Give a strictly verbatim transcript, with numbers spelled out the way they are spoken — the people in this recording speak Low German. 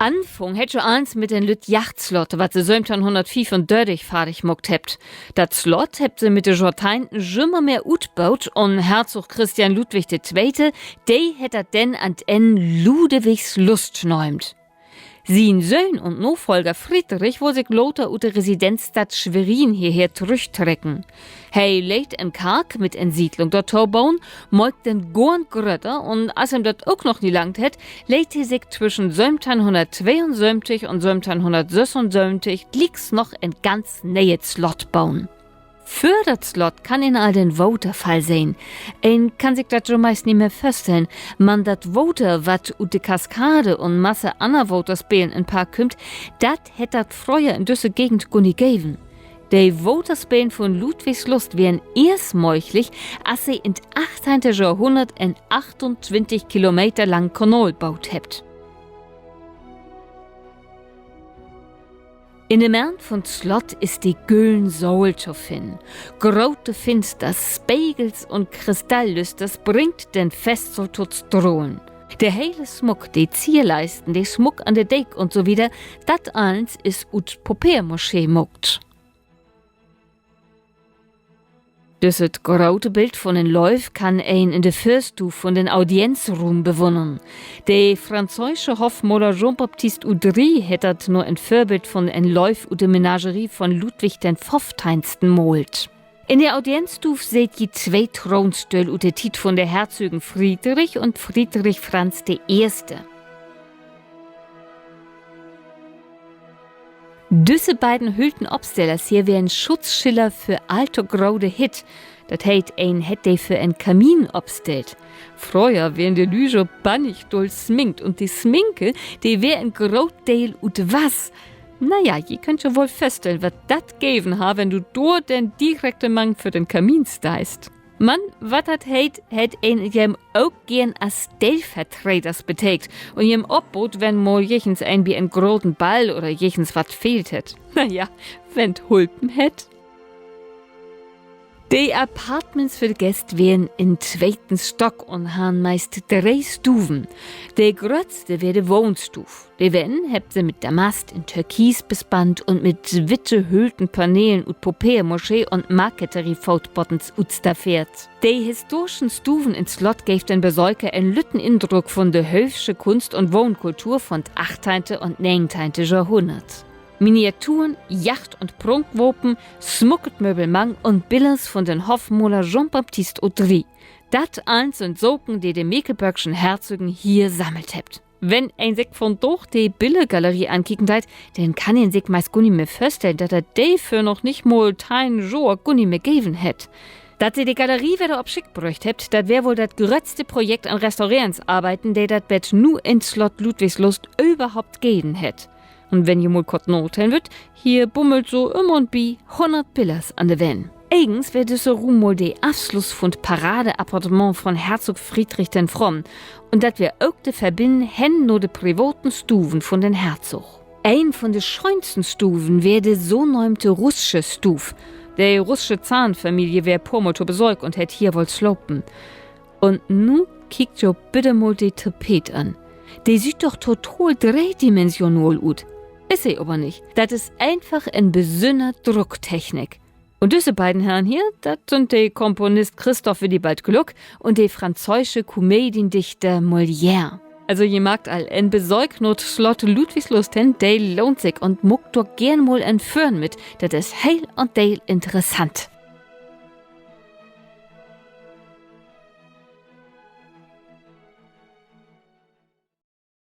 Anfungen hett jo allens mit en lütt Jachtslott, wat se söventeihnhunnertfiefundörtig fardig maakt hebbt. Dat Slott hebbt se mit de Johrteihnten jümmer mehr utboot un Herzog Christian Ludwig de Tweete, de hett dat denn an't Enn Ludewigs Lust nöömt. Sien Söhn un Nafolger Friedrich wull sik later ut de Residenzstadt Schwerin hierher trüchtrecken. He leet en Kark mit en Siedlung dorto boen, maakt den Goorn grötter un as em dat ok noch nich langt hett, leet he sik twüschen söventeihnhunnerttweeunsöventig un söventeihnhunnertsössunsöventig glieks noch en ganz nee'et Slott boen. Vör dat Slott kann een al den Waterfall sehn. Een kann sik dat jo meist nich mehr vörstellen, man dat Water, wat ut de Kaskade un Masse anner Waterspelen in't Park kümmt, dat hett dat fröher in düsse Gegend gor nich geven. De Waterspelen vun Ludwigslust weren eerst mööglich, as se in't achteihnte Johrhunnert en achtuntwintig Kilometer langen Kanal boot hebbt. In de Merrn vun't Slott is de güllen Saal to finnen. Grote Finsters, Spegels un Kristalllüsters bringt den Festsaal to't Strahlen. De hele Smuck, de Zierleisten, de Smuck an de Deek un so wieder, dat allens is ut Papeermaschee maakt. Düsset grote Bild vun en Lööv kann een in de Vörstuuv vun den Audienzruum bewunnern. De franzöösche Hoffmaler Jean-Baptiste Oudry hett dat na en Vörbild vun en Lööv ut de Menagerie vun Ludwig den Föffteihnsten maalt. In de Audienzstuuv seht ji twee Troonstöhl ut de Tiet vun de Herzögen Friedrich un Friedrich Franz de Eerste. Düsse beiden hülten Opstellers hier weren Schutzschiller för all to grote Hitt. Dat heet, een hett de för en Kamin opstellt. Fröher weren de Lüüd jo bannig dull sminkt un de Sminke, de weer en groot Deel ut Wass. Na ja, ji köönt jo woll vörstellen, wat dat geven harr, wenn du dor denn direkt mang för den Kamin steihst. Man wat dat heet, hett een jem ok geern as Stellvertreders beteekt un jem opboot, wenn mal jichtens een bi en groten Ball oder jichtens wat fehlt hett. Na ja, wenn't hulpen hett. De Appartements för de Gäst weren in'n tweten Stock un harrn meist dree Stuven. De gröttste weer de Wahnstuuv. De Wänn hebbt se mit Damast in Türkis bespannt un mit witte hülten Panelen ut Papeermaschee un Marketeriefootbottens utstaffeert. De historischen Stuven in't Slott geevt den Besöker en lütten Indruck vun de höövsche Kunst un Wahnkultur vun't achteihnte un negenteihnte Johrhunnert. Miniaturen, Jacht- un Prunkwapen, smucket Möbelmang un Billers vun den Hoffmaler Jean-Baptiste Oudry. Dat allens sünd Saken, de de mekelbörgschen Herzögen hier sammelt hebbt. Wenn een sik vundaag de Billergalerie ankieken deit, denn kann een sik meist gor nich mehr vörstellen, dat dat de vör noch nich mal teihn Johr gor nich mehr geven hett. Dat se de Galerie wedder op Schick bröcht hebbt, dat weer woll dat gröttste Projekt an Restaurerensarbeiden, de dat bet nu in't Slott Ludwigslust överhaupt geven hett. Un wenn ji mal kort natellen wüllt, hier bummelt so üm un bi hunnert Billers an de Wänn. Egens weer düsse Ruum mal de Afsluss vun't Paradeappartement vun Herzog Friedrich den Frommen. Un dat weer ok de Verbinnen hen na de privaten Stuven vun den Herzog. Een vun de schöönsten Stuven weer de so nöömte Russche Stuuv. De russche Zarenfamilie weer poormal to Besöök un hett hier woll slapen. Un nu kiekt jo bitte mal de Tapeet an. De süht doch total dreedimensional ut. Is se aver nich. Dat is eenfach en besünner Drucktechnik. Un düsse beiden Herrn hier, dat sünd de Komponist Christoph Willibald Gluck un de franzöösche Komediendichter Molière. Also, ji markt al, en Besöök na't Slott Ludwigslust hen, de lohnt sik, un maakt dor geern mal en Föhren mit. Dat is heel un deel interessant.